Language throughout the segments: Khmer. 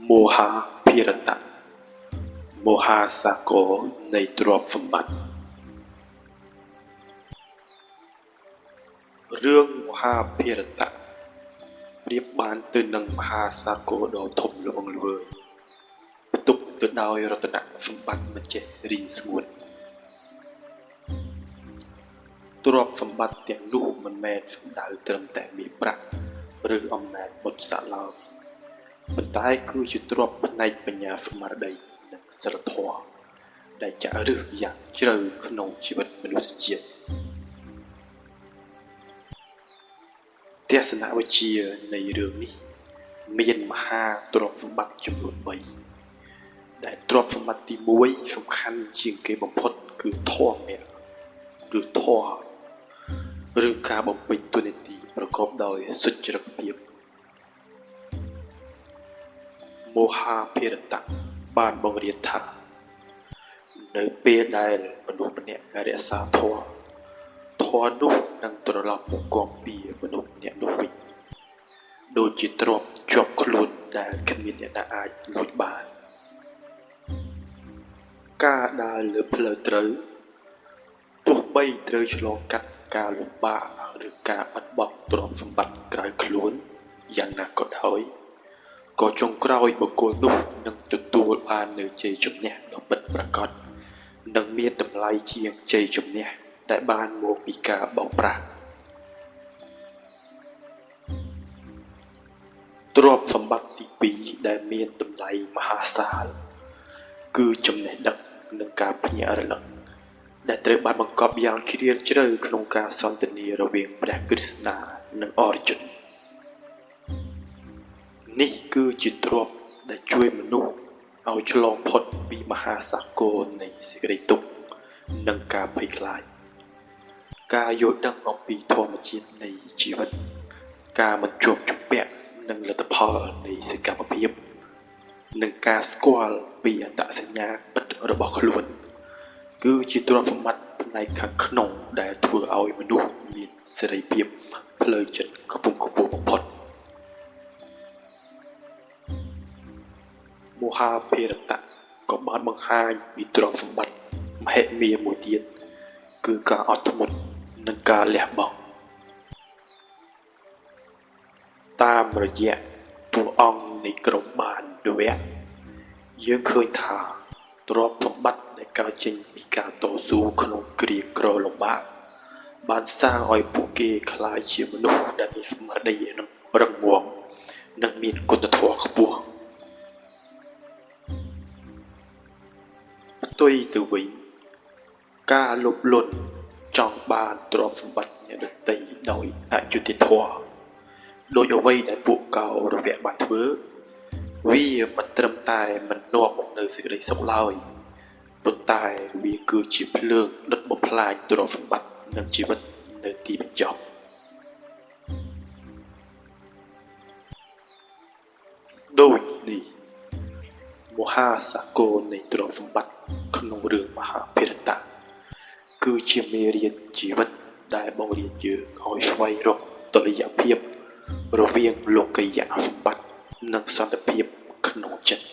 មហាភារតៈមហាសាគរនៃទ្រព្យសម្បត្តិរឿងមហាភារតៈប្រៀបបានទៅនឹងមហាសាគរដ៏ធំល្វឹងល្វើយផ្ទុកទៅដោយរតនសម្បត្តិមិនចេះរីងស្ងួតទ្រព្យសម្បត្តិទាំងនោះមិនមែនសំដៅត្រឹមតែមាសប្រាក់ឬអំណាចបុណ្យស័ក្តិឡើយប៉ុន្តែគឺជាទ្រព្យផ្នែកបញ្ញាស្មារតីនិងសីលធម៌ដែលចាក់ឫសយ៉ាងជ្រៅក្នុងជីវិតមនុស្សជាតិទស្សនវិជ្ជានៃរឿងនេះមានមហាទ្រព្យសម្បត្តិចំនួន3ដែលទ្រព្យសម្បត្តិទី1សំខាន់ជាងគេបំផុតគឺធម៌ឬធម៌ឬការបំពេញតួនាទីប្រកបដោយសុចរិតភាពមហាភារតៈបានបង្រៀនថានៅពេលដែលមនុស្សម្នាក់រក្សាធម៌ធម៌នោះនឹងត្រឡប់មកគាំពារមនុស្សម្នាក់នោះវិញដូចជាទ្រព្យជាប់ខ្លួនដែលគ្មានអ្នកណាអាចលួចបានការដើរលើផ្លូវត្រូវទោះបីត្រូវឆ្លងកាត់ការលំបាកឬការបាត់បង់ទ្រព្យសម្បត្តិក្រៅខ្លួនយ៉ាងណាក៏ដោយក៏ចុងក្រោយបុគ្គលនោះនឹងទទួលបាននូវជ័យជំនះដ៏ពិតប្រាកដនិងមានតម្លៃជាងជ័យជំនះដែលបានមកពីការបោកប្រាស់ទ្រព្យសម្បត្តិទី2ដែលមានតម្លៃមហាសាលគឺចំណេះដឹងនិងការភ្ញាក់រលឹកដែលត្រូវបានបង្កប់យ៉ាងជ្រាលជ្រៅក្នុងការសន្ទនារវាងព្រះគ្រឹស្ណានិងអរជុននេះគឺជាទ្រព្យដែលជួយមនុស្សឲ្យឆ្លងផុតពីមហាសាគរនៃសេចក្តីទុក្ខនិងការភ័យខ្លាចការយល់ដឹងអំពីធម្មជាតិនៃជីវិតការមិនជាប់ជំពាក់នឹងលទ្ធផលនៃសកម្មភាពនិងការស្គាល់ពីអត្តសញ្ញាណពិតរបស់ខ្លួនគឺជាទ្រព្យសម្បត្តិផ្នែកខាងក្នុងដែលធ្វើឲ្យមនុស្សមានសេរីភាពផ្លូវចិត្តខ្ពង់ខ្ពស់បំផុតមហាភារតៈក៏បានបង្ហាញពីទ្រព្យសម្បត្តិមហិមាមួយទៀតគឺការអត់ធ្មត់និងការលះបង់តាមរយៈតួអង្គនៃក្រុមបានដវៈយើងឃើញថាទ្រព្យសម្បត្តិដែលកើតចេញពីការតស៊ូក្នុងគ្រាក្រលំបាកបានសាងឲ្យពួកគេក្លាយជាមនុស្សដែលមានស្មារតីរឹងមាំនិងមានគុណធម៌ខ្ពស់ផ្ទុយទៅវិញការលោភលន់ចង់បានទ្រព្យសម្បត្តិអ្នកដទៃដោយអយុត្តិធម៌ដោយអ្វីដែលពួកកោរវៈបានធ្វើវាមិនត្រឹមតែមិននាំមកនូវសេចក្តីសុខឡើយប៉ុន្តែវាគឺជាភ្លើងដុតបំផ្លាញទ្រព្យសម្បត្តិនិងជីវិតនៅទីបញ្ចប់ដូចនេះមហាសាគរនៃទ្រព្យសម្បត្តិក្នុងរឿងមហាភារតៈគឺជាមេរៀនជីវិតដែលបង្រៀនយើងឲ្យស្វែងរកតុល្យភាពរវាងលោកិយសម្បត្តិនិងសន្តិភាពក្នុងចិត្ត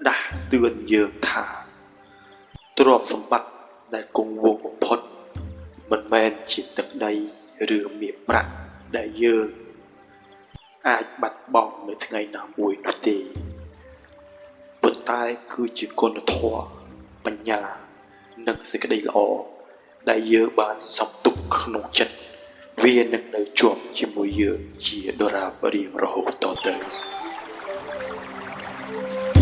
ដាស់តឿនយើងថាទ្រព្យសម្បត្តិដែលគង់វង្សបំផុតមិនមែនជាទឹកដីឬមាសប្រាក់ដែលយើងអាចបាត់បង់នៅថ្ងៃណាមួយនោះទេប៉ុន្តែគឺជាគុណធម៌បញ្ញានិងសេចក្តីល្អដែលយើងបានសន្សំទុកក្នុងចិត្តវានឹងនៅជាប់ជាមួយយើងជាដរាបរៀងរហូតតទៅ។